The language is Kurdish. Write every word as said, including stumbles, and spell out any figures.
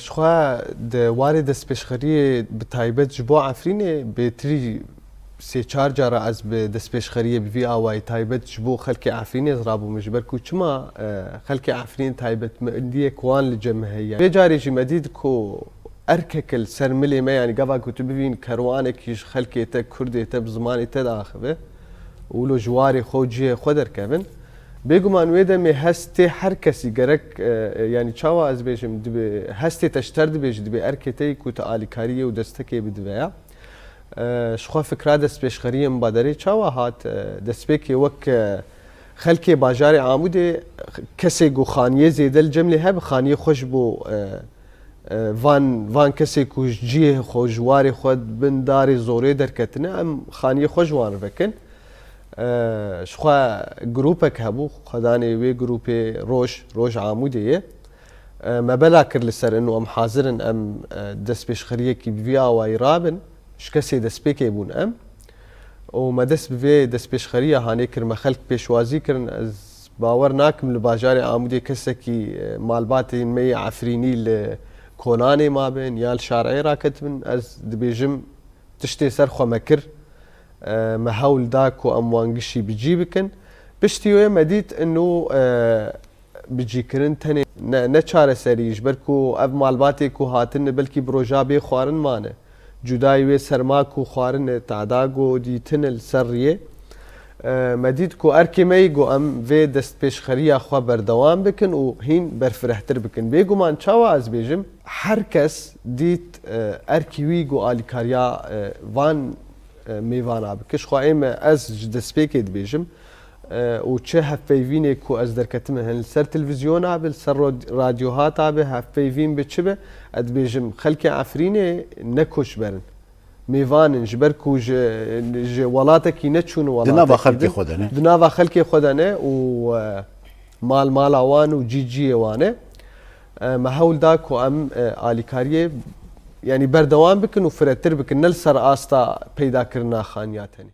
Jixwe di warê destpêşxeriyê bi taybet ji bo Efrînê bêtirî sê çar cara ez bi destpêşxeriyê bi vî awayî taybet ji bo xelkê Efrînê ez rabûme, ji ber ku çima, e, xelkê Efrînê taybetmendiyek wan li cem me heye. Vê carê jî me dît ku erkek li ser milê me, yanî gava ku tu bivîn kerwanekî ji xelkê te, kurdê te, bi zimanê te diaxive û wilo ji warê xwe û cihê xwe derkevin. Bêguman wê demê hestê her kesî gerek, e, e, yanî çawa ez bêjim, dibe hestê te ji ter dibêjî, dibê erkê te yî ku tu alîkariyê û destekê bidive ya. E, ji xwe fikra destpêşxeriyê min baderê çawa hat, e, destpêkê wek, e, xelkê bajarê Amûdê kesê ku xaniyê zêde li cem lê hebe, xaniyê xwe ji bo, e, e, van, van kesê ku ji cihê xwe, ji warê xwe bin darê zorê derketine, em xaniyê xwe ji wan re vekin. E, ji xwe grûpek hebû, xwedanê wê grûpê Roj, Roj Amûdê ye. E, me bela kir li ser ino em hazir in, em, e, destpêşxeriyekî bi vî awayî rabin. Ji kesê destpêkê bûn em. Û me dest bi vê destpêşxeriya hanê kir, me xelk pêşwazî kirin. Ez bawer nakim li bajarê Amûdê kesekî, e, malbatên me yê Efrînî li Konanê mabin ya li Şareyê raketibin. Ez dibêjim tiştê ser xwe me kir. E, me hewl da ku em wan gişî bi cî bikin. Piştî wê me dît ino, e, bicîkirin tenê ne, ne çareserî, ji ber ku ev malbatê ku hatine belkî bi roja bê xwarin mane. Cudayî wê serma ku xwarine, tada ku dîtine li ser riyê. E, me dît ku erkê me yî ku em vê destpêşxeriya xwe berdewam bikin û hîn berfirehtir bikin. Bêguman çawa ez bêjim, her kes dît, e, erkî wî ku alîkariya, e, van, e, mêvana bike. Ji xwe ê me ez ji destpêkê dibêjim, e, û çi hevpeyvînê ku ez derketime hin li ser televîzyona be, li ser rod-, radyoha ta be, hevpeyvîn bi çi be, ez dibêjim xelkê Efrînê ne koçber in. Mêvan in, ji ber ku ji, ji welatekî neçûne welatekî din. Di nava xelkê xwe de ne. Di nava xelkê xwe de ne û, e, mal mala wan û cî ciyê wan e. E, me hewl da ku em, e, alîkariyê, yanî berdewam bikin û firehtir bikin, ne li ser asta peydakirina xaniya tenê.